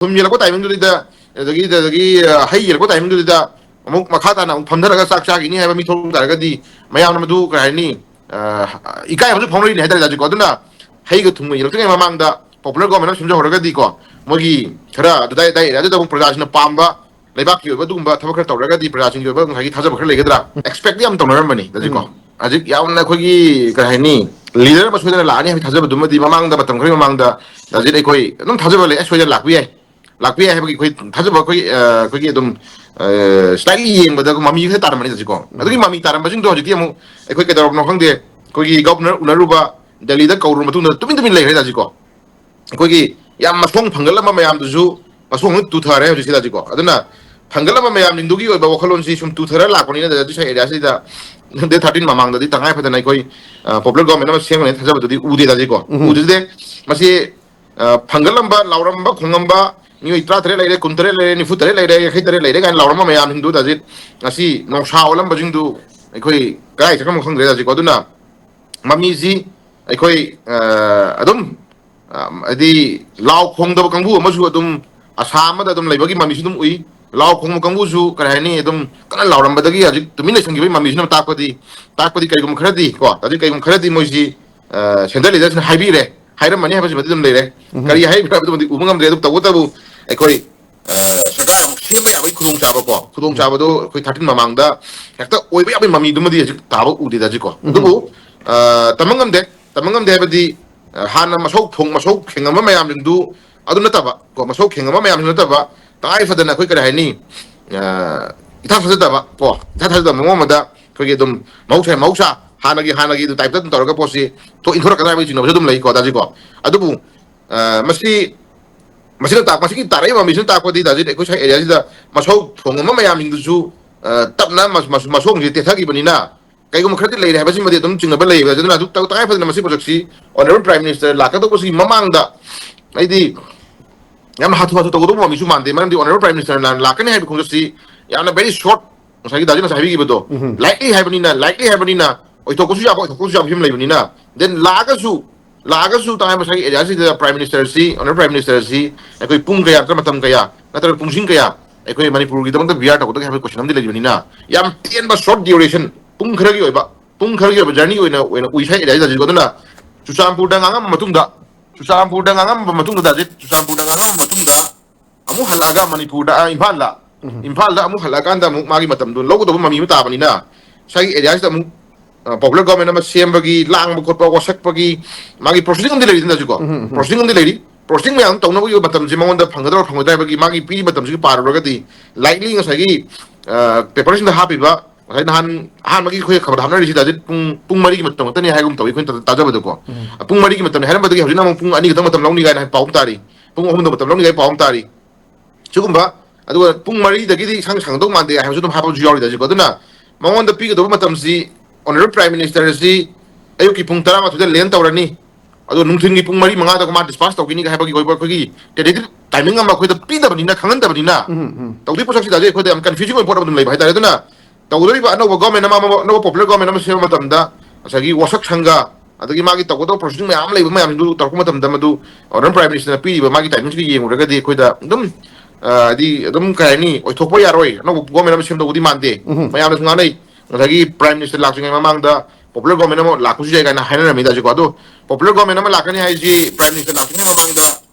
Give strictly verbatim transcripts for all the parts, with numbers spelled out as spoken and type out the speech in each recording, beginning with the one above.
ꯊꯨꯝ ꯌꯦꯜꯂꯛꯄ timing ꯗꯨꯗ, ꯑꯗꯒꯤ, ꯑꯗꯒꯤ, ꯑ, ꯍꯩ ꯌꯦꯜꯂꯛꯄ timing ꯗꯨꯗ ꯑꯃꯨꯛ ꯃꯈꯥ ꯇꯥꯅ ꯑꯃꯨꯛ ꯐꯝꯊꯔꯒ ꯆꯥꯛ ꯆꯥꯈꯤꯅꯤ ꯍꯥꯏꯕ ꯃꯤ ꯊꯣꯛꯂꯛ ꯇꯥꯔꯒꯗꯤ ꯃꯌꯥꯝꯅ ꯃꯗꯨ, ꯀꯩ ꯍꯥꯏꯅꯤ, ꯑ, ꯏꯀꯥꯏ ꯑꯃꯁꯨ ꯐꯥꯎꯅꯔꯤꯅꯤ ꯍꯥꯏꯇꯥꯔꯦ ꯖꯤꯀꯣ꯫ ꯑꯗꯨꯅ ꯍꯩꯒ ꯊꯨꯝꯒ ꯌꯦꯜꯂꯛꯇ꯭ꯔꯤꯉꯩ ꯃꯃꯥꯡꯗ popular government ꯑꯃ ꯁꯦꯝꯖꯍꯧꯔꯒꯗꯤꯀꯣ, ꯃꯣꯏꯒꯤ ꯈꯔ ꯑꯗꯨꯗꯥꯏ ꯑꯗꯥꯏ area ꯗꯨꯗ ꯑꯃꯨꯛ ꯄ꯭ꯔꯖꯥꯁꯤꯡꯅ ꯄꯥꯝꯕ ꯂꯩꯕꯥꯛꯀꯤ ꯑꯣꯏꯕ ꯑꯗꯨꯒꯨꯝꯕ ꯊꯕꯛ ꯈꯔ ꯇꯧꯔꯒꯗꯤ ꯄ꯭ꯔꯖꯥꯁꯤꯡꯒꯤ ꯑꯣꯏꯕ ꯉꯁꯥꯏꯒꯤ ꯊꯥꯖꯕ ꯈꯔ ꯂꯩꯒꯗ꯭ꯔꯥ, expect ꯇꯤ ꯌꯥꯝ ꯇꯧꯅꯔꯝꯕꯅꯤ ꯗꯥ ꯖꯤꯀꯣ꯫ ꯎꯝ꯫ ꯍꯧꯖꯤꯛ ꯌꯥꯝꯅ ꯑꯩꯈꯣꯏꯒꯤ, ꯀꯩ ꯍꯥꯏꯅꯤ, leader ꯑꯃ ꯁꯣꯏꯗꯅ ꯂꯥꯛꯑꯅꯤ ꯍꯥꯏꯕꯒꯤ ꯊꯥꯖꯕꯗꯨꯃꯗꯤ ꯃꯃꯥꯡꯗ, ꯃꯇꯝ ꯈꯔꯒꯤ ꯃꯃꯥꯡꯗ ꯗꯥ ꯖꯤꯠ ꯑꯩꯈꯣꯏ ꯑꯗꯨꯝ ꯊꯥꯖꯕ ꯂꯩ, ꯑꯦ, ꯁꯣꯏꯗꯅ ꯂꯥꯛꯄ ꯌꯥꯏ, ꯂꯥꯛꯄ ꯌꯥꯏ ꯍꯥꯏꯕꯒꯤ ꯑꯩꯈꯣꯏ ꯊꯥꯖꯕ, ꯑꯩꯈꯣꯏ, ꯑ, ꯑꯩꯈꯣꯏꯒꯤ ꯑꯗꯨꯝ, ꯑ, slightly ꯌꯦꯡꯕꯗ ꯃꯃꯤ ꯈꯔ ꯇꯥꯔꯝꯕꯅꯤ ꯗꯥ ꯖꯤꯀꯣ꯫ ꯑꯗꯨꯒꯤ ꯃꯃꯤ ꯇꯥꯔꯝꯕꯁꯤꯡꯗꯣ ꯍꯧꯖꯤꯛꯇꯤ ꯑꯃꯨꯛ ꯑꯩꯈꯣꯏ ꯀꯩꯗꯧꯔꯕꯅꯣ ꯈꯪꯗꯦ, ꯑꯩꯈꯣꯏꯒꯤ governor ꯎꯅꯔꯨꯕ, ꯗꯦꯜꯂꯤꯗ ꯀꯧꯔꯨꯔ ꯃꯇꯨꯡꯗ ꯇꯨꯃꯤꯟ ꯇꯨꯃꯤꯟ ꯂꯩꯈ꯭ꯔꯦ ꯗꯥ ꯖꯤꯀꯣ꯫ ꯑꯩꯈꯣꯏꯒꯤ ꯌꯥꯝ ꯃꯁꯣꯡ ꯐꯪꯒꯠꯂꯝꯕ ꯃꯌꯥꯝꯗꯨꯁꯨ ꯃꯁꯣꯡ ꯂꯣꯏ ꯇꯨꯊꯔꯦ ꯍꯧꯖꯤꯛꯁꯤ ꯗꯥ ꯖꯤꯀꯣ꯫ ꯑꯗꯨꯅ ꯐꯪꯒꯠꯂꯝꯕ ꯃꯌꯥꯝꯁꯤꯡꯗꯨꯒꯤ ꯑꯣꯏꯕ ꯋꯥꯈꯜꯂꯣꯟꯁꯤ ꯁꯨꯝ ꯇꯨꯊꯔ ꯂꯥꯛꯄꯅꯤꯅ ꯗꯥ ꯖꯤꯠ ꯁ꯭ꯋꯥꯏ area ꯁꯤꯗ date thirteen ꯃꯃꯥꯡꯗꯗꯤ ꯇꯉꯥꯏ ꯐꯗꯅ ꯑꯩꯈꯣꯏ, ꯑ, popular government ꯑꯃ ꯁꯦꯝꯒꯅꯤ ꯊꯥꯖꯕꯗꯨꯗꯤ ꯎꯗꯦ ꯗꯥ ꯖꯤꯀꯣ꯫ ꯎꯝ꯫ ꯎꯗꯦ꯫ ꯃꯁꯤ, ꯑ, ꯐꯪꯒꯠꯂꯝꯕ, ꯂꯥꯎꯔꯝꯕ, ꯈꯣꯡꯉꯝꯕ ꯃꯤꯑꯣꯏ ꯇꯔꯥꯇꯔꯦꯠ ꯂꯩꯔꯦ, ꯀꯨꯟꯇꯔꯦꯠ ꯂꯩꯔꯦ, ꯅꯤꯐꯨꯇꯔꯦꯠ ꯂꯩꯔꯦ, ꯌꯥꯡꯈꯩꯇꯔꯦꯠ ꯂꯩꯔꯦ ꯀꯥꯏꯅ ꯂꯥꯎꯔꯝꯕ ꯃꯌꯥꯝꯁꯤꯡꯗꯨ ꯗꯥ ꯖꯤꯠ ꯉꯁꯤ ꯅꯣꯡꯁꯥ ꯑꯣꯜꯂꯝꯕꯁꯤꯡꯗꯨ ꯑꯩꯈꯣꯏ ꯀꯗꯥꯏ ꯆꯠꯈ꯭ꯔꯕꯅꯣ ꯈꯪꯗ꯭ꯔꯦ ꯗꯥ ꯖꯤꯀꯣ꯫ ꯑꯗꯨꯅ ꯃꯃꯤꯁꯤ ꯑꯩꯈꯣꯏ, ꯑ, ꯑꯗꯨꯝ, ꯑ, ꯍꯥꯏꯗꯤ ꯂꯥꯎ ꯈꯣꯡꯗꯕ ꯀꯥꯡꯕꯨ ꯑꯃꯁꯨ ꯑꯗꯨꯝ ꯑꯁꯥ ꯑꯃꯗ ꯑꯗꯨꯝ ꯂꯩꯕꯒꯤ ꯃꯃꯤꯁꯨ ꯑꯗꯨꯝ ꯎꯏ꯫ ꯂꯥꯎ ꯈꯣꯡꯕ ꯀꯥꯡꯕꯨꯁꯨ, ꯀꯔꯤ ꯍꯥꯏꯅꯤ, ꯑꯗꯨꯝ ꯀꯟꯅ ꯂꯥꯎꯔꯝꯕꯗꯒꯤ ꯍꯧꯖꯤꯛ ꯇꯨꯃꯤꯟ ꯂꯩꯁꯟꯈꯤꯕꯒꯤ ꯃꯃꯤꯁꯤꯅ ꯇꯥꯛꯄꯗꯤ, ꯇꯥꯛꯄꯗꯤ ꯀꯔꯤꯒꯨꯝꯕ ꯈꯔꯗꯤ ꯀꯣ, ꯑꯗꯨ ꯀꯔꯤꯒꯨꯝꯕ ꯈꯔꯗꯤ ꯃꯣꯏꯁꯤ, ꯑ, central leader ꯁꯤꯅ ꯍꯥꯏꯕꯤꯔꯦ, ꯍꯥꯏꯔꯝꯃꯅꯤ ꯍꯥꯏꯕꯁꯤꯃꯗꯤ ꯑꯗꯨꯝ ꯂꯩꯔꯦ꯫ ꯎꯝ꯫ ꯀꯔꯤ ꯍꯥꯏꯔꯤꯕꯅꯣ ꯍꯥꯏꯕꯗꯨꯃꯗꯤ ꯎꯕ ꯉꯝꯗ꯭ꯔꯦ꯫ ꯑꯗꯨ ꯇꯧꯕꯇꯕꯨ ꯑꯩꯈꯣꯏ, ꯑ, ꯁꯔꯀꯥꯔ ꯑꯃꯨꯛ ꯁꯦꯝꯕ ꯌꯥꯕꯒꯤ ꯈꯨꯗꯣꯡꯆꯥꯕ ꯀꯣ, ꯈꯨꯗꯣꯡꯆꯥꯕꯗꯣ ꯑꯩꯈꯣꯏ thirteen ꯃꯃꯥꯡꯗ ꯍꯦꯛꯇ ꯑꯣꯏꯕ ꯌꯥꯕꯒꯤ ꯃꯃꯤꯗꯨꯃꯗꯤ ꯍꯧꯖꯤꯛ ꯇꯥꯕ ꯎꯗꯦ ꯗꯥ ꯖꯤꯀꯣ꯫ ꯎꯝ꯫ ꯑꯗꯨꯕꯨ, ꯑ, ꯇꯝꯕ ꯉꯝꯗꯦ, ꯇꯝꯕ ꯉꯝꯗꯦ ꯍꯥꯏꯕꯗꯤ, ꯑ, ꯍꯥꯟꯅ ꯃꯁꯧ ꯊꯣꯡ-, ꯃꯁꯧ ꯊꯦꯡꯉꯝꯕ ꯃꯌꯥꯝꯁꯤꯡꯗꯨ ꯑꯗꯨ ꯅꯠꯇꯕ ꯀꯣ, ꯃꯁꯧ ꯊꯦꯡꯉꯝꯕ ꯃꯌꯥꯝꯁꯤꯡꯗꯨ ꯅꯠꯇꯕ, ꯇꯉꯥꯏ ꯐꯗꯅ ꯑꯩꯈꯣꯏ, ꯀꯔꯤ ꯍꯥꯏꯅꯤ, ꯑ, ꯏꯊꯥ ꯊꯥꯖꯗꯕ ꯀꯣ, ꯏꯊꯥ ꯊꯥꯖꯗꯕ ꯃꯑꯣꯡ ꯑꯃꯗ ꯑꯩꯈꯣꯏꯒꯤ ꯑꯗꯨꯝ ꯃꯍꯧꯁꯥ, ꯃꯍꯧꯁꯥ ꯍꯥꯟꯅꯒꯤ, ꯍꯥꯟꯅꯒꯤ ꯑꯗꯨ type ꯇ ꯑꯗꯨꯝ ꯇꯧꯔꯒ ꯄꯣꯠꯁꯤ ꯊꯣꯛ-, ꯏꯟꯊꯣꯔꯛꯀꯗ꯭ꯔꯥ ꯍꯥꯏꯕꯒꯤ ꯆꯤꯡꯅꯕꯁꯨ ꯑꯗꯨꯝ ꯂꯩꯀꯣ ꯗꯥ ꯖꯤꯀꯣ꯫ ꯑꯗꯨꯕꯨ, ꯑ, ꯃꯁꯤ, ꯃꯁꯤꯅ ꯇꯥꯛ-, ꯃꯁꯤꯒꯤ ꯇꯥꯔꯛꯏꯕ ꯃꯃꯤꯁꯤꯅ ꯇꯥꯛꯄꯗꯤ ꯗꯥ ꯖꯤꯠ ꯑꯩꯈꯣꯏ ꯁ꯭ꯋꯥꯏ area ꯁꯤꯗ ꯃꯁꯧ ꯊꯣꯡꯉꯝꯕ ꯃꯌꯥꯝꯁꯤꯡꯗꯨꯁꯨ, ꯑ, ꯇꯞꯅ ꯃꯁ-, ꯃꯁ-, ꯃꯁꯣꯡꯁꯤ ꯇꯦꯊꯈꯤꯕꯅꯤꯅ ꯀꯩꯒꯨꯝꯕ ꯈꯔꯗꯤ ꯂꯩꯔꯦ ꯍꯥꯏꯕꯁꯤꯃꯗꯤ ꯑꯗꯨꯝ ꯆꯤꯡꯅꯕ ꯂꯩꯌꯦꯕ꯫ ꯑꯗꯨꯅ ꯑꯗꯨ ꯇꯧ-, ꯇꯉꯥꯏ ꯐꯗꯅ ꯃꯁꯤ ꯄ꯭ꯔꯣꯖꯦꯛꯁꯤ Honourable Prime Minister ꯂꯥꯛꯀꯗꯧꯕꯁꯤꯒꯤ ꯃꯃꯥꯡꯗ ꯑꯩꯗꯤ ꯌꯥꯝꯅ ꯍꯥꯊꯨ ꯍꯥꯊꯨ ꯇꯧꯒꯗꯧꯕ ꯃꯃꯤꯁꯨ ꯃꯥꯟꯗꯦ꯫ ꯃꯔꯝꯗꯤ Honourable Prime Minister ꯅ ꯂꯥꯛꯀꯅꯤ ꯍꯥꯏꯕ ꯈꯣꯡꯆꯠꯁꯤ ꯌꯥꯝꯅ very short, ꯉꯁꯥꯏꯒꯤ ꯗꯥ ꯖꯤꯠꯅ ꯉꯁꯥꯏ ꯍꯥꯏꯕꯤꯈꯤꯕꯗꯣ, ꯎꯝ꯫ Likely ꯍꯥꯏꯕꯅꯤꯅ, likely ꯍꯥꯏꯕꯅꯤꯅ ꯑꯣꯏꯊꯣꯛꯄꯁꯨ ꯌꯥꯕ, ꯑꯣꯏꯊꯣꯛꯄꯁꯨ ꯌꯥꯕ ꯐꯤꯕꯝ ꯂꯩꯕꯅꯤꯅ, then ꯂꯥꯛꯑꯒꯁꯨ ꯂꯥꯛꯑꯒꯁꯨ ꯇꯉꯥꯏ ꯃꯁꯥꯒꯤ ꯑꯦꯔꯤꯌꯥꯁꯤꯗ Prime Minister ꯑꯁꯤ, Honourable Prime Minister ꯑꯁꯤ ꯑꯩꯈꯣꯏ ꯄꯨꯡ ꯀꯌꯥ ꯅꯠꯇ꯭ꯔꯒ ꯃꯇꯝ ꯀꯌꯥ ꯅꯠꯇ꯭ꯔꯒ ꯄꯨꯡꯁꯤꯡ ꯀꯌꯥ ꯑꯩꯈꯣꯏ ꯃꯅꯤꯄꯨꯔꯒꯤꯗꯃꯛꯇ ꯕꯤꯌꯥꯔ ꯇꯧꯒꯗꯒꯦ ꯍꯥꯏꯕꯒꯤ ꯀꯣꯏꯁꯟ ꯑꯃꯗꯤ ꯂꯩꯔꯤꯕꯅꯤꯅ, ꯌꯥꯝ ꯇꯦꯟꯕ, ꯁꯣꯔꯠ ꯗ꯭ꯌꯨꯔꯦꯁꯟ, ꯄꯨꯡ ꯈꯔꯒꯤ ꯑꯣꯏꯕ, ꯄꯨꯡ ꯈꯔꯒꯤ ꯑꯣꯏꯕ ꯖꯔꯅꯤ ꯑꯣꯏꯅ, ꯑꯣꯏꯅ ꯎꯏ ꯁꯥꯏ ꯑꯦꯔꯤꯌꯥꯁꯤꯗ ꯍꯧꯖꯤꯛ꯫ ꯑꯗꯨꯅ ꯆꯨꯔꯆꯥꯟꯄꯨꯔꯗ ꯉꯥꯡꯉꯝꯕ ꯃꯇꯨꯡꯗ, ꯆꯨꯔꯆꯥꯟꯄꯨꯔꯗ ꯉꯥꯡꯉꯝꯕ ꯃꯇꯨꯡꯗ, ꯗꯥꯖꯤꯠ, ꯆꯨꯔꯆꯥꯟꯄꯨꯔꯗ ꯉꯥꯡꯉꯝꯕ ꯃꯇꯨꯡꯗ ꯑꯃꯨꯛ ꯍꯜꯂꯛꯑꯒ ꯃꯅꯤꯄꯨꯔꯗ, ꯑ, ꯏꯝꯐꯥꯜꯗ, ꯎꯝ꯫ ꯏꯝꯐꯥꯜꯗ ꯑꯃꯨꯛ ꯍꯜꯂꯛꯑꯀꯥꯟꯗ ꯑꯃꯨꯛ ꯃꯥꯒꯤ ꯃꯇꯝꯗꯣ ꯂꯧꯒꯗꯧꯕ ꯃꯃꯤ ꯑꯃ ꯇꯥꯕꯅꯤꯅ, ꯉꯁꯥꯏꯒꯤ ꯑꯦꯔꯤꯌꯥꯁꯤꯗ ꯑꯃꯨꯛ, ꯑ, popular government ꯑꯃ ꯁꯦꯝꯕꯒꯤ, ꯂꯥꯡꯕ ꯈꯣꯠꯄ, ꯋꯥꯁꯛꯄꯒꯤ, ꯃꯥꯒꯤ ꯄ꯭ꯔꯣꯁꯤꯗꯤꯡ ꯑꯃꯗꯤ ꯂꯩꯔꯤꯗꯅ ꯍꯧꯖꯤꯛꯀꯣ꯫ ꯎꯝ, ꯎꯝ, ꯎꯝ꯫ ꯄ꯭ꯔꯣꯁꯤꯗꯤꯡ ꯑꯃꯗꯤ ꯂꯩꯔꯤ꯫ ꯄ꯭ꯔꯣꯁꯤꯗꯤꯡ ꯃꯌꯥꯝ ꯇꯧꯅꯕꯒꯤ ꯃꯇꯝꯁꯤ ꯃꯉꯣꯟꯗ ꯐꯪꯒꯗ꯭ꯔꯥ ꯐꯪꯉꯣꯏꯗ꯭ꯔꯥ ꯍꯥꯏꯕꯒꯤ ꯃꯥꯒꯤ ꯄꯤꯔꯤꯕ ꯃꯇꯝꯁꯤꯒ ꯄꯥꯔꯨꯔꯒꯗꯤ, ꯂꯥꯏꯛꯂꯤ ꯉꯁꯥꯏꯒꯤ, ꯑ, ꯄꯦꯄꯔꯁꯤꯡꯗ ꯍꯥꯞꯄꯤꯕ, ꯉꯁꯥꯏ ꯅꯍꯥꯟ ꯑꯍꯥꯟꯕꯒꯤ ꯑꯩꯈꯣꯏ ꯈꯕꯔ ꯍꯥꯞꯅꯔꯤꯁꯤꯗ ꯍꯧꯖꯤꯛ ꯄꯨꯡ, ꯄꯨꯡ ꯃꯔꯤꯒꯤ ꯃꯇꯝ ꯈꯛꯇꯅꯤ ꯍꯥꯏꯒꯨꯝ ꯇꯧꯏ ꯑꯩꯈꯣꯏꯅ ꯇꯥꯖꯕꯗꯀꯣ꯫ ꯎꯝ꯫ ꯄꯨꯡ ꯃꯔꯤꯒꯤ ꯃꯇꯝꯅꯤ ꯍꯥꯏꯔꯝꯕꯗꯒꯤ ꯍꯧꯖꯤꯛꯅ ꯑꯃꯨꯛ ꯄꯨꯡ ꯑꯅꯤ ꯈꯛꯇꯪ ꯃꯇꯝ ꯂꯧꯅꯤ ꯀꯥꯏꯅ ꯄꯥꯎ ꯑꯃ ꯇꯥꯔꯤ꯫ ꯄꯨꯡ ꯑꯍꯨꯝꯗ ꯃꯇꯝ ꯂꯧꯅꯤ ꯀꯥꯏꯅ ꯄꯥꯎ ꯑꯃ ꯇꯥꯔꯤ꯫ ꯁꯤꯒꯨꯝꯕ, ꯑꯗꯨꯒ ꯄꯨꯡ ꯃꯔꯤꯗꯒꯤꯗꯤ ꯏꯁꯪ ꯁꯪꯗꯧ ꯃꯥꯟꯗꯦ ꯍꯥꯏꯕꯁꯨ ꯑꯗꯨꯝ ꯍꯥꯏꯕꯁꯨ ꯌꯥꯎꯔꯤꯗ ꯍꯧꯖꯤꯛꯀꯣ꯫ ꯑꯗꯨꯅ ꯃꯉꯣꯟꯗ ꯄꯤꯒꯗꯧꯕ ꯃꯇꯝꯁꯤ Honourable Prime Minister ꯑꯁꯤ ꯑꯌꯨꯛꯀꯤ ꯄꯨꯡ ꯇꯔꯥꯃꯥꯊꯣꯏꯗ ꯂꯦꯟ ꯇꯧꯔꯅꯤ, ꯑꯗꯣ ꯅꯨꯡꯊꯤꯟꯒꯤ ꯄꯨꯡ ꯃꯔꯤ ꯃꯉꯥꯗ ꯃꯥ ꯗꯤꯁꯄꯥꯁ ꯇꯧꯈꯤꯅꯤ ꯍꯥꯏꯕꯒꯤ ꯑꯣꯏꯕ ꯑꯩꯈꯣꯏꯒꯤ ꯇꯦꯟꯇꯦꯇꯤꯚ ꯇꯥꯏꯃꯤꯡ ꯑꯃ ꯑꯩꯈꯣꯏꯗ ꯄꯤꯗꯕꯅꯤꯅ, ꯈꯪꯍꯟꯗꯕꯅꯤꯅ, ꯎꯝ, ꯎꯝ꯫ ꯇꯧꯗꯣꯏ ꯄꯣꯠꯁꯛꯁꯤꯗ ꯑꯩꯈꯣꯏꯗ ꯌꯥꯝ ꯀꯟꯐ꯭ꯌꯨꯖꯤꯡ ꯑꯣꯏꯕ ꯄꯣꯠ ꯑꯃ ꯑꯗꯨꯝ ꯂꯩꯕ ꯍꯥꯏꯇꯥꯔꯦ꯫ ꯑꯗꯨꯅ ꯇꯧꯗꯣꯔꯤꯕ ꯑꯅꯧꯕ ꯒꯣꯔꯃꯦꯟ ꯑꯃ, ꯑꯅꯧꯕ popular government ꯑꯃ ꯁꯦꯝꯕ ꯃꯇꯝꯗ ꯉꯁꯥꯏꯒꯤ ꯋꯥꯁꯛ ꯁꯪꯒ, ꯑꯗꯒꯤ ꯃꯥꯒꯤ ꯇꯧꯒꯗꯧꯕ ꯄ꯭ꯔꯣꯁꯤꯗꯤꯡ ꯃꯌꯥꯝ ꯑꯃ ꯂꯩꯕ ꯃꯌꯥꯝꯗꯨ ꯇꯧꯔꯛꯄ ꯃꯇꯝꯗ, ꯃꯗꯨ Honourable Prime Minister ꯅ ꯄꯤꯔꯤꯕ ꯃꯥꯒꯤ ꯇꯥꯏꯃꯤꯡꯁꯤꯒ ꯌꯦꯡꯉꯨꯔꯒꯗꯤ ꯑꯩꯈꯣꯏꯗ ꯑꯗꯨꯝ, ꯑ, ꯍꯥꯏꯗꯤ ꯑꯗꯨꯝ ꯀꯩ ꯍꯥꯏꯅꯤ, ꯑꯣꯏꯊꯣꯛꯄ ꯌꯥꯔꯣꯏ, ꯑꯅꯧꯕ ꯒꯣꯔꯃꯦꯟ ꯑꯃ ꯁꯦꯝꯗꯧꯕꯗꯤ ꯃꯥꯟꯗꯦ꯫ ꯎꯝ꯫ ꯃꯌꯥꯝꯅꯁꯨ ꯉꯥꯡꯅꯩ, ꯉꯁꯥꯏꯒꯤ Prime Minister ꯂꯥꯛꯇ꯭ꯔꯤꯉꯩ ꯃꯃꯥꯡꯗ popular government ꯑꯃ ꯂꯥꯛꯄꯁꯨ ꯌꯥꯏ ꯀꯥꯏꯅ ꯍꯥꯏꯅꯔꯝꯃꯤꯗ ꯍꯧꯖꯤꯛꯀꯣ꯫ ꯑꯗꯣ popular government ꯑꯃ ꯂꯥꯛꯀꯅꯤ ꯍꯥꯏꯁꯤ Prime Minister ꯂꯥꯛꯇ꯭ꯔꯤꯉꯩ ꯃꯃꯥꯡꯗ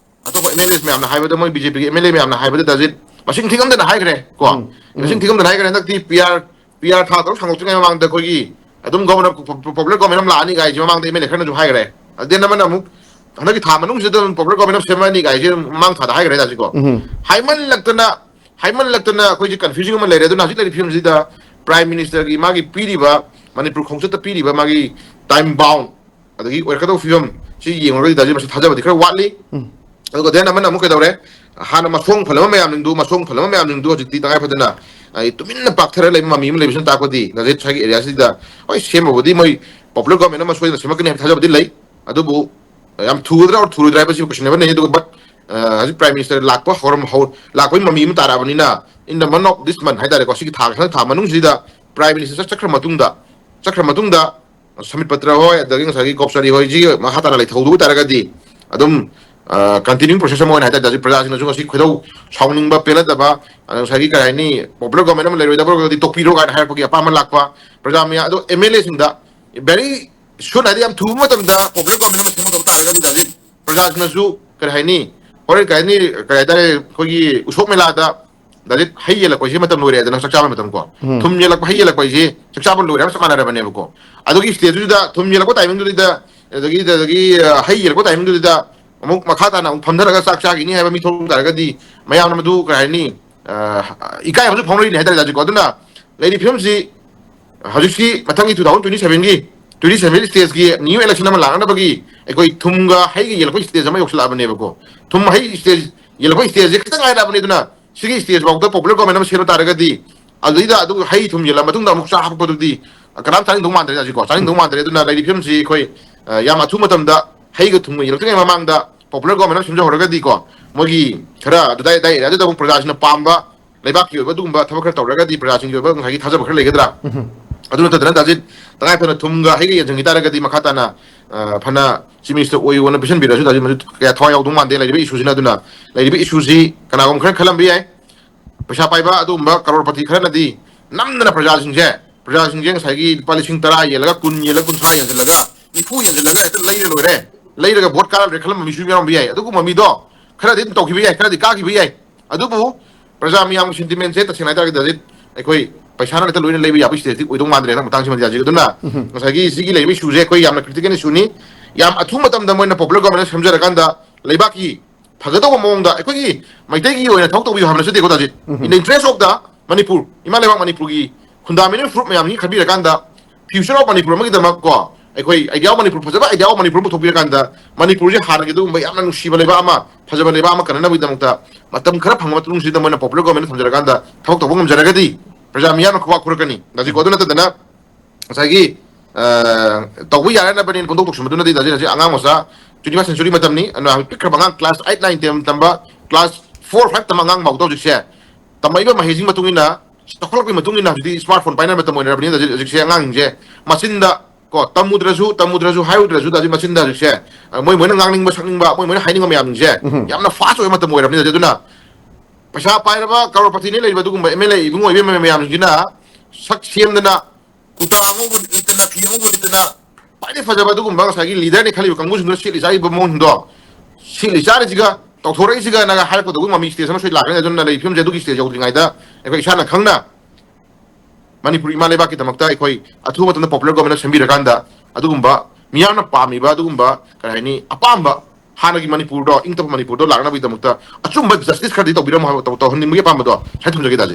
ꯑꯇꯣꯞꯄ ꯑꯦꯝ ꯑꯦꯜ ꯑꯦꯁ ꯃꯌꯥꯝꯅ ꯍꯥꯏꯕꯗ, ꯃꯣꯏ ꯕꯤ ꯖꯦ ꯄꯤꯒꯤ ꯑꯦꯝ ꯑꯦꯜ ꯑꯦ ꯃꯌꯥꯝꯅ ꯍꯥꯏꯕꯗ ꯗꯥꯖꯤꯠ ꯃꯁꯤꯡ ꯊꯤꯉꯝꯗꯅ ꯍꯥꯏꯈ꯭ꯔꯦ ꯀꯣ꯫ ꯎꯝ, ꯎꯝ꯫ ꯃꯁꯤꯡ ꯊꯤꯉꯝꯗꯅ ꯍꯥꯏꯈ꯭ꯔꯦ꯫ ꯍꯟꯗꯛꯇꯤ ꯄꯤ ꯑꯥꯔ, ꯄꯤ ꯑꯥꯔ ꯊꯥ ꯇꯔꯨꯛ ꯁꯥꯡꯗꯣꯛꯇ꯭ꯔꯤꯉꯩ ꯃꯃꯥꯡꯗ ꯑꯩꯈꯣꯏꯒꯤ ꯑꯗꯨꯝ ꯒꯣꯔꯃꯦꯟ, ꯄꯣ-, ꯄꯣ-, ꯄꯣꯄꯨꯂꯔ ꯒꯣꯔꯃꯦꯟ ꯑꯃ ꯂꯥꯛꯑꯅꯤ ꯀꯥꯏꯁꯦ ꯃꯃꯥꯡꯗ ꯑꯦꯝ ꯑꯦꯜ ꯑꯦ ꯈꯔꯅꯁꯨ ꯍꯥꯏꯈ꯭ꯔꯦ꯫ ꯑꯗꯨꯗꯩ ꯑꯃꯅ ꯑꯃꯨꯛ ꯍꯟꯗꯛꯀꯤ ꯊꯥ ꯃꯅꯨꯡꯁꯤꯗ ꯑꯗꯨꯝ ꯄꯣꯄꯨꯂꯔ ꯒꯣꯔꯃꯦꯟ ꯑꯃ ꯁꯦꯝꯃꯛꯑꯅꯤ ꯀꯥꯏꯁꯦ ꯃꯃꯥꯡ ꯊꯥꯗ ꯍꯥꯏꯈ꯭ꯔꯦ ꯗꯥꯖꯤꯠꯀꯣ꯫ ꯎꯝ꯫ ꯍꯥꯏꯃꯜꯂꯛꯇꯅ, ꯍꯥꯏꯃꯜꯂꯛꯇꯅ ꯑꯩꯈꯣꯏꯁꯦ ꯀꯟꯐ꯭ꯌꯨꯖꯤꯡ ꯑꯃ ꯂꯩꯔꯦ꯫ ꯑꯗꯨꯅ ꯍꯧꯖꯤꯛ ꯂꯩꯔꯤꯕ ꯐꯤꯕꯝꯁꯤꯗ Prime Minister ꯒꯤ ꯃꯥꯒꯤ ꯄꯤꯔꯤꯕ, ꯃꯅꯤꯄꯨꯔ ꯈꯣꯡꯆꯠꯇ ꯄꯤꯔꯤꯕ ꯃꯥꯒꯤ time bound ꯑꯗꯒꯤ ꯑꯣꯏꯔꯛꯀꯗꯧꯕ ꯐꯤꯕꯝ ꯁꯤ ꯌꯦꯡꯉꯨꯔꯒꯗꯤ ꯗꯥꯖꯤꯠ ꯃꯁꯤ ꯊꯥꯖꯕꯗꯤ ꯈꯔ ꯋꯥꯠꯂꯤ꯫ ꯎꯝ꯫ ꯑꯗꯨꯒ then ꯑꯃꯅ ꯑꯃꯨꯛ ꯀꯩꯗꯧꯔꯦ? ꯍꯥꯟꯅ ꯃꯁꯣꯡ ꯐꯜꯂꯝꯕ ꯃꯌꯥꯝꯁꯤꯡꯗꯨ, ꯃꯁꯣꯡ ꯐꯜꯂꯝꯕ ꯃꯌꯥꯝꯁꯤꯡꯗꯨ ꯍꯧꯖꯤꯛꯇꯤ ꯇꯉꯥꯏ ꯐꯗꯅ, ꯑ, ꯇꯨꯃꯤꯟꯅ ꯄꯥꯛꯊꯔ ꯂꯩꯕ ꯃꯃꯤ ꯑꯃ ꯂꯩꯕꯁꯤꯅ ꯇꯥꯛꯄꯗꯤ ꯗꯥꯖꯤꯠ ꯁ꯭ꯋꯥꯏꯒꯤ ꯑꯦꯔꯤꯌꯥꯁꯤꯗ, ꯍꯣꯏ, ꯁꯦꯝꯕꯕꯨꯗꯤ ꯃꯣꯏ ꯄꯣꯄꯨꯂꯔ ꯒꯣꯔꯃꯦꯟ ꯑꯃ ꯁꯣꯏꯗꯅ ꯁꯦꯝꯃꯛꯀꯅꯤ ꯍꯥꯏꯕ ꯊꯥꯖꯕꯗꯤ ꯂꯩ꯫ ꯑꯗꯨꯕꯨ, ꯑ, ꯌꯥꯝ ꯊꯨꯒꯗ꯭ꯔꯥ ꯑꯣꯔ ꯊꯨꯔꯣꯏꯗ꯭ꯔꯥ ꯍꯥꯏꯕꯁꯤ ꯀꯣꯏꯁꯟ ꯑꯃꯅꯤ꯫ ꯑꯗꯨꯒ but, ꯑ, ꯍꯧꯖꯤꯛ Prime Minister ꯂꯥꯛꯄ ꯍꯧꯔꯝ-, ꯍꯧ-, ꯂꯥꯛꯄꯒꯤ ꯃꯃꯤ ꯑꯃ ꯇꯥꯔꯛꯑꯕꯅꯤꯅ, in the month of this month ꯍꯥꯏꯇꯥꯔꯦꯀꯣ, ꯁꯤꯒꯤ ꯊꯥ, ꯍꯟꯗꯛ ꯊꯥ ꯃꯅꯨꯡꯁꯤꯗ Prime Minister ꯆꯠ-, ꯆꯠꯈ꯭ꯔ ꯃꯇꯨꯡꯗ, ꯆꯠꯈ꯭ꯔ ꯃꯇꯨꯡꯗ, ꯁꯃꯤꯠ ꯄꯇ꯭ꯔ ꯍꯣꯏ, ꯑꯗꯒꯤ ꯉꯁꯥꯏꯒꯤ ꯒꯣꯞꯆꯔꯤ ꯍꯣꯏꯁꯤ ꯃꯈꯥ ꯇꯥꯅ ꯂꯩꯊꯍꯧꯗꯕ ꯇꯥꯔꯒꯗꯤ ꯑꯗꯨꯝ, ꯑ, continuing process ꯑꯃ ꯑꯣꯏꯅ ꯍꯥꯏꯇꯥꯔꯦ, ꯗꯥꯖꯤꯠ, ꯄ꯭ꯔꯖꯥꯁꯤꯡꯅꯁꯨ ꯉꯁꯤ ꯈꯣꯏꯗꯧ ꯁꯥꯎꯅꯤꯡꯕ, ꯄꯦꯜꯂꯗꯕ, ꯑꯗ ꯉꯁꯥꯏꯒꯤ ꯀꯔꯤ ꯍꯥꯏꯅꯤ, popular government ꯑꯃ ꯂꯩꯔꯣꯏꯗꯕ ꯑꯣꯏꯔꯒꯗꯤ ꯇꯣꯛꯄꯤꯔꯣ ꯀꯥꯏꯅ ꯍꯥꯏꯔꯛꯄꯒꯤ ꯑꯄꯥꯝꯕ ꯂꯥꯛꯄ, ꯄ꯭ꯔꯖꯥ ꯃꯌꯥꯝ, ꯑꯗꯣ M L A ꯁꯤꯡꯗ very soon, ꯍꯥꯏꯗꯤ ꯌꯥꯝ ꯊꯨꯕ ꯃꯇꯝꯗ popular government ꯑꯃ ꯁꯦꯝꯒꯗꯕ ꯇꯥꯔꯒꯗꯤ ꯗꯥꯖꯤꯠ, ꯄ꯭ꯔꯖꯥꯁꯤꯡꯅꯁꯨ ꯀꯔꯤ ꯍꯥꯏꯅꯤ, ꯍꯣꯔꯦꯟ ꯀꯔꯤ ꯍꯥꯏꯅꯤ, ꯀꯔꯤ ꯍꯥꯏꯇꯥꯔꯦ, ꯑꯩꯈꯣꯏꯒꯤ ꯎꯁꯣꯞ ꯃꯦꯂꯥꯗ ꯗꯥꯖꯤꯠ ꯍꯩ ꯌꯦꯜꯂꯛꯄ ꯍꯥꯏꯁꯤ ꯃꯇꯝ ꯂꯣꯏꯔꯦꯗꯅ, ꯆꯥꯛ ꯆꯥꯕ ꯃꯇꯝ ꯀꯣ꯫ ꯎꯝ꯫ ꯊꯨꯝ ꯌꯦꯜꯂꯛꯄ, ꯍꯩ ꯌꯦꯜꯂꯛꯄ ꯍꯥꯏꯁꯤ ꯆꯥꯛ ꯆꯥꯕ ꯂꯣꯏꯔꯦ ꯍꯥꯏꯕ ꯆꯞ ꯃꯥꯟꯅꯔꯕꯅꯦꯕꯀꯣ꯫ ꯑꯗꯨꯒꯤ stage ꯗꯨꯗ ꯊꯨꯝ ꯌꯦꯜꯂꯛꯄ timing ꯗꯨꯗ, ꯑꯗꯒꯤ, ꯑꯗꯒꯤ, ꯑ, ꯍꯩ ꯌꯦꯜꯂꯛꯄ timing ꯗꯨꯗ ꯑꯃꯨꯛ ꯃꯈꯥ ꯇꯥꯅ ꯑꯃꯨꯛ ꯐꯝꯊꯔꯒ ꯆꯥꯛ ꯆꯥꯈꯤꯅꯤ ꯍꯥꯏꯕ ꯃꯤ ꯊꯣꯛꯂꯛ ꯇꯥꯔꯒꯗꯤ ꯃꯌꯥꯝꯅ ꯃꯗꯨ ꯀꯔꯤ ꯍꯥꯏꯅꯤ, ꯑ, ꯏꯀꯥꯏ ꯑꯃꯁꯨ ꯐꯥꯎꯅꯔꯤꯅꯤ ꯍꯥꯏꯇꯥꯔꯦ ꯗꯥꯖꯤꯠꯀꯣ꯫ ꯑꯗꯨꯅ ꯂꯩꯔꯤꯕ ꯐꯤꯕꯝꯁꯤ ꯍꯧꯖꯤꯛꯁꯤ ꯃꯊꯪꯒꯤ two thousand twenty seven ꯒꯤ, twenty seven stage ꯀꯤ new election ꯑꯃ ꯂꯥꯛꯅꯅꯕꯒꯤ ꯑꯩꯈꯣꯏ ꯊꯨꯝꯒ ꯍꯩꯒ ꯌꯦꯜꯂꯛꯄꯒꯤ stage ꯑꯃ ꯌꯧꯁꯤꯜꯂꯛꯑꯕꯅꯦꯕꯀꯣ꯫ ꯊꯨꯝ ꯍꯩ stage ꯌꯦꯜꯂꯛꯄꯒꯤ stage ꯁꯦ ꯈꯤꯇꯪ ꯉꯥꯏꯔꯛꯑꯕꯅꯦ꯫ ꯑꯗꯨꯅ ꯁꯤꯒꯤ stage ꯐꯥꯎꯗ popular government ꯑꯃ ꯁꯦꯝꯕ ꯇꯥꯔꯒꯗꯤ, ꯑꯗꯨꯗꯩꯗ ꯑꯗꯨ ꯍꯩ ꯊꯨꯝ ꯌꯦꯜꯂ ꯃꯇꯨꯡꯗ ꯑꯃꯨꯛ ꯆꯥ ꯍꯥꯞꯄꯗꯨꯗꯤ ꯀꯅꯥꯝ ꯆꯥꯅꯤꯡꯗꯧ ꯃꯥꯟꯗ꯭ꯔꯦ ꯍꯧꯖꯤꯛꯀꯣ, ꯆꯥꯅꯤꯡꯗꯧ ꯃꯥꯟꯗ꯭ꯔꯦ꯫ ꯑꯗꯨꯅ ꯂꯩꯔꯤꯕ ꯐꯤꯕꯝꯁꯤ ꯑꯩꯈꯣꯏ, ꯑ, ꯌꯥꯝ ꯑꯊꯨꯕ ꯃꯇꯝꯗ ꯍꯩꯒ ꯊꯨꯝꯒ ꯌꯦꯜꯂꯛꯇ꯭ꯔꯤꯉꯩ ꯃꯃꯥꯡꯗ popular government ꯑꯃ ꯁꯦꯝꯖꯍꯧꯔꯒꯗꯤꯀꯣ, ꯃꯣꯏꯒꯤ ꯈꯔ ꯑꯗꯨꯗꯥꯏ ꯑꯗꯥꯏ area ꯗꯨꯗ ꯑꯃꯨꯛ ꯄ꯭ꯔꯖꯥꯁꯤꯡꯅ ꯄꯥꯝꯕ ꯂꯩꯕꯥꯛꯀꯤ ꯑꯣꯏꯕ ꯑꯗꯨꯒꯨꯝꯕ ꯊꯕꯛ ꯈꯔ ꯇꯧꯔꯒꯗꯤ ꯄ꯭ꯔꯖꯥꯁꯤꯡꯒꯤ ꯑꯣꯏꯕ ꯉꯁꯥꯏꯒꯤ ꯊꯥꯖꯕ ꯈꯔ ꯂꯩꯒꯗ꯭ꯔꯥ? ꯎꯝ꯫ ꯑꯗꯨ ꯅꯠꯇꯗꯅ ꯗꯥꯖꯤꯠ, ꯇꯉꯥꯏ ꯐꯗꯅ ꯊꯨꯝꯒ ꯍꯩꯒ ꯌꯦꯟꯁꯤꯟꯈꯤ ꯇꯥꯔꯒꯗꯤ ꯃꯈꯥ ꯇꯥꯅ, ꯑ, ꯐꯅ Chief Minister ꯑꯣꯏꯌꯣꯅ ꯄꯤꯁꯟꯕꯤꯔꯁꯨ ꯗꯥꯖꯤꯠ ꯃꯗꯨ ꯀꯌꯥ ꯊꯋꯥꯏ ꯌꯥꯎꯗꯧ ꯃꯥꯟꯗꯦ ꯂꯩꯔꯤꯕ issue ꯁꯤꯅ꯫ ꯑꯗꯨꯅ ꯂꯩꯔꯤꯕ issue ꯁꯤ ꯀꯅꯥꯒꯨꯝꯕ ꯈꯔ ꯈꯜꯂꯝꯕ ꯌꯥꯏ, ꯄꯩꯁꯥ ꯄꯥꯏꯕ ꯑꯗꯨꯒꯨꯝꯕ ꯀꯔꯣꯔꯄꯇꯤ ꯈꯔꯅꯗꯤ ꯅꯝꯗꯅ ꯄ꯭ꯔꯖꯥꯁꯤꯡꯁꯦ, ꯄ꯭ꯔꯖꯥꯁꯤꯡꯁꯦ ꯉꯁꯥꯏꯒꯤ ꯂꯨꯄꯥ ꯂꯤꯁꯤꯡ ꯇꯔꯥ ꯌꯦꯜꯂꯒ, ꯀꯨꯟ ꯌꯦꯜꯂꯒ, ꯀꯨꯟꯊ꯭ꯔꯥ ꯌꯦꯟꯁꯤꯜꯂꯒ, ꯅꯤꯐꯨ ꯌꯦꯟꯁꯤꯜꯂꯒ ꯍꯦꯛꯇ ꯂꯩꯔ ꯂꯣꯏꯔꯦ, ꯂꯩꯔꯒ vote ꯀꯥꯔ ꯂꯣꯏꯔꯦ ꯈꯜꯂꯝꯕ ꯃꯤꯁꯨ ꯌꯥꯎꯔꯝꯕ ꯌꯥꯏ꯫ ꯑꯗꯨꯒꯨꯝꯕ ꯃꯤꯗꯣ ꯈꯔꯗꯤ ꯑꯗꯨꯝ ꯇꯧꯈꯤꯕ ꯌꯥꯏ, ꯈꯔꯗꯤ ꯀꯥꯈꯤꯕ ꯌꯥꯏ꯫ ꯑꯗꯨꯕꯨ ꯄ꯭ꯔꯖꯥ ꯃꯤꯌꯥꯝꯒꯤ sentiment ꯁꯦ ꯇꯁꯦꯡꯅ ꯍꯥꯏꯇꯥꯔꯒꯗꯤ ꯗꯥꯖꯤꯠ, ꯑꯩꯈꯣꯏ ꯄꯩꯁꯥꯅ ꯍꯦꯛꯇ ꯂꯣꯏꯅ ꯂꯩꯕ ꯌꯥꯕ stage ꯇꯤ ꯑꯣꯏꯗꯧ ꯃꯥꯟꯗ꯭ꯔꯦ ꯍꯟꯗꯛ ꯃꯇꯥꯡꯁꯤꯃꯗꯤ ꯗꯥꯖꯤꯠ꯫ ꯑꯗꯨꯅ ꯎꯝ꯫ ꯉꯁꯥꯏꯒꯤ ꯁꯤꯒꯤ ꯂꯩꯔꯤꯕ issue ꯁꯦ ꯑꯩꯈꯣꯏ ꯌꯥꯝꯅ critical issue ꯅꯤ꯫ ꯌꯥꯝ ꯑꯊꯨꯕ ꯃꯇꯝꯗ ꯃꯣꯏꯅ popular government ꯁꯦꯝꯖꯔꯀꯥꯟꯗ ꯂꯩꯕꯥꯛꯀꯤ ꯐꯖꯗꯧꯕ ꯃꯑꯣꯡꯗ ꯑꯩꯈꯣꯏꯒꯤ ꯃꯩꯇꯩꯒꯤ ꯑꯣꯏꯅ ꯊꯕꯛ ꯇꯧꯕꯤꯌꯨ ꯍꯥꯏꯕ ꯅꯠꯆꯗꯦꯀꯣ ꯗꯥꯖꯤꯠ꯫ ꯎꯝ꯫ In the interest of the Manipur, ꯏꯃꯥ ꯂꯩꯕꯥꯛ ꯃꯅꯤꯄꯨꯔꯒꯤ fundamental ꯐꯨꯔꯨꯞ ꯃꯌꯥꯝꯁꯤ ꯈꯟꯕꯤꯔꯀꯥꯟꯗ future of ꯃꯅꯤꯄꯨꯔ ꯑꯃꯒꯤꯗꯃꯛ ꯀꯣ, ꯑꯩꯈꯣꯏ idea of ꯃꯅꯤꯄꯨꯔ, ꯐꯖꯕ idea of ꯃꯅꯤꯄꯨꯔ ꯑꯃ ꯄꯨꯊꯣꯛꯄꯤꯔꯀꯥꯟꯗ ꯃꯅꯤꯄꯨꯔꯁꯦ ꯍꯥꯟꯅꯒꯤ ꯑꯗꯨꯒꯨꯝꯕ ꯌꯥꯝꯅ ꯅꯨꯡꯁꯤꯕ ꯂꯩꯕꯥꯛ ꯑꯃ, ꯐꯖꯕ ꯂꯩꯕꯥꯛ ꯑꯃ ꯀꯟꯅꯅꯕꯒꯤꯗꯃꯛꯇ ꯃꯇꯝ ꯈꯔ ꯐꯪꯕ ꯃꯇꯨꯡꯁꯤꯗ ꯃꯣꯏꯅ popular government ꯊꯝꯖꯔꯀꯥꯟꯗ ꯊꯕꯛ ꯇꯧꯕ ꯉꯝꯖꯔꯒꯗꯤ ꯄ꯭ꯔꯖꯥ ꯃꯤꯌꯥꯝꯅ ꯈꯨꯕꯥꯛ ꯈꯨꯔꯛꯀꯅꯤ꯫ ꯗꯥꯖꯤꯠꯀꯣ, ꯑꯗꯨ ꯅꯠꯇꯗꯅ ꯉꯁꯥꯏꯒꯤ, ꯑ, ꯇꯧꯕ ꯌꯥꯔꯅꯕꯅꯦꯅ ꯄꯨꯡꯗꯣꯛ ꯇꯧꯁꯤꯟꯕꯗꯨꯅꯗꯤ ꯗꯥꯖꯤꯠ ꯍꯧꯖꯤꯛ ꯑꯉꯥꯡ ꯃꯆꯥ twenty first century ꯃꯇꯝꯅꯤ꯫ ꯑꯗꯨꯅ ꯍꯧꯖꯤꯛ ꯄꯤꯛꯈ꯭ꯔꯕ ꯑꯉꯥꯡ class eight, nine, ten ꯇꯝꯕ, class four, five ꯇꯝꯕ ꯑꯉꯥꯡ ꯐꯥꯎꯗ ꯍꯧꯖꯤꯛꯁꯦ ꯇꯝꯃꯛꯏꯕ ꯃꯍꯩꯁꯤꯒꯤ ꯃꯇꯨꯡ ꯏꯟꯅ, ꯆꯥꯎꯈꯠꯂꯛꯄꯒꯤ ꯃꯇꯨꯡ ꯏꯟꯅ ꯍꯧꯖꯤꯛꯇꯤ smartphone ꯄꯥꯏꯅꯕ ꯃꯇꯝ ꯑꯣꯏꯅꯔꯕꯅꯤꯅ ꯍꯧꯖꯤꯛ, ꯍꯧꯖꯤꯛꯁꯦ ꯑꯉꯥꯡꯁꯤꯡꯁꯦ ꯃꯆꯤꯟꯗ ꯀꯣ, ꯇꯝꯃꯨꯗ꯭ꯔꯁꯨ, ꯇꯝꯃꯨꯗ꯭ꯔꯁꯨ, ꯍꯥꯏꯔꯨꯗ꯭ꯔꯁꯨ, ꯇꯥꯖꯤ ꯃꯆꯤꯟꯗ ꯍꯧꯖꯤꯛꯁꯦ, ꯑ, ꯃꯣꯏ ꯃꯣꯏꯅ ꯉꯥꯡꯅꯤꯡꯕ ꯁꯛꯅꯤꯡꯕ, ꯃꯣꯏ ꯃꯣꯏꯅ ꯍꯥꯏꯅꯤꯡꯕ ꯃꯌꯥꯝꯁꯤꯡꯁꯦ, ꯎꯝ꯫ ꯌꯥꯝꯅ fast ꯑꯣꯏꯕ ꯃꯇꯝ ꯑꯣꯏꯔꯕꯅꯤꯅ, ꯑꯗꯨꯅ ꯄꯩꯁꯥ ꯄꯥꯏꯔꯕ ꯀꯔꯣꯔꯄꯇꯤꯅ ꯂꯩꯕ ꯑꯗꯨꯒꯨꯝꯕ MLA ꯏꯕꯨꯡ ꯑꯣꯏꯕ ꯃꯌꯥꯝꯁꯤꯅ ꯁꯛ ꯁꯦꯝꯗꯅ, ꯀꯨꯔꯇꯥ ꯑꯉꯧꯕ ꯂꯤꯠꯇꯅ, ꯐꯤ ꯑꯉꯧꯕ ꯂꯤꯠꯇꯅ, ꯈ꯭ꯋꯥꯏꯗꯒꯤ ꯐꯖꯕ ꯑꯗꯨꯒꯨꯝꯕ ꯉꯁꯥꯏꯒꯤ leaderꯅꯤ ꯈꯜꯂꯤꯕ ꯀꯥꯡꯕꯨꯁꯤꯡꯗꯨꯅ ꯁꯦꯠꯂꯤ ꯆꯥꯔꯤꯕ ꯃꯑꯣꯡꯁꯤꯡꯗꯣ, ꯁꯦꯠꯂꯤ ꯆꯥꯔꯤꯁꯤꯒ ꯇꯧꯊꯣꯔꯛꯏꯁꯤꯒ ꯅꯒ ꯍꯥꯏꯔꯛꯄꯗꯧꯕꯒꯤ ꯃꯃꯤ stage ꯑꯃ ꯁꯣꯏ ꯂꯥꯛꯀꯅꯤ꯫ ꯑꯗꯨꯅ ꯂꯩꯔꯤꯕ ꯐꯤꯕꯝꯁꯦ ꯑꯗꯨꯒꯤ stage ꯌꯧꯗ꯭ꯔꯤꯉꯩꯗ ꯑꯩꯈꯣꯏ ꯏꯁꯥꯅ ꯈꯪꯅ ꯃꯅꯤꯄꯨꯔ ꯏꯃꯥ ꯂꯩꯕꯥꯛꯀꯤꯗꯃꯛꯇ ꯑꯩꯈꯣꯏ ꯑꯊꯨꯕ ꯃꯇꯝꯗ popular government ꯁꯦꯝꯕꯤꯔꯀꯥꯟꯗ ꯑꯗꯨꯒꯨꯝꯕ ꯃꯤꯌꯥꯝꯅ ꯄꯥꯝꯃꯤꯕ ꯑꯗꯨꯒꯨꯝꯕ, ꯀꯔꯤ ꯍꯥꯏꯅꯤ, ꯑꯄꯥꯝꯕ ꯍꯥꯟꯅꯒꯤ ꯃꯅꯤꯄꯨꯔꯗꯣ, ꯏꯪ ꯇꯞꯄ ꯃꯅꯤꯄꯨꯔꯗꯣ ꯂꯥꯛꯅꯕꯒꯤꯗꯃꯛꯇ ꯑꯆꯨꯝꯕ justice ꯈꯔꯗꯤ ꯇꯧꯕꯤꯔꯝꯃꯣ ꯍꯥꯏꯕ, ꯇꯧ-, ꯇꯧꯍꯟꯅꯤꯡꯕꯒꯤ ꯑꯄꯥꯝꯕꯗꯣ ꯁꯥꯏ ꯊꯝꯖꯒꯦ, ꯇꯥꯖꯤ꯫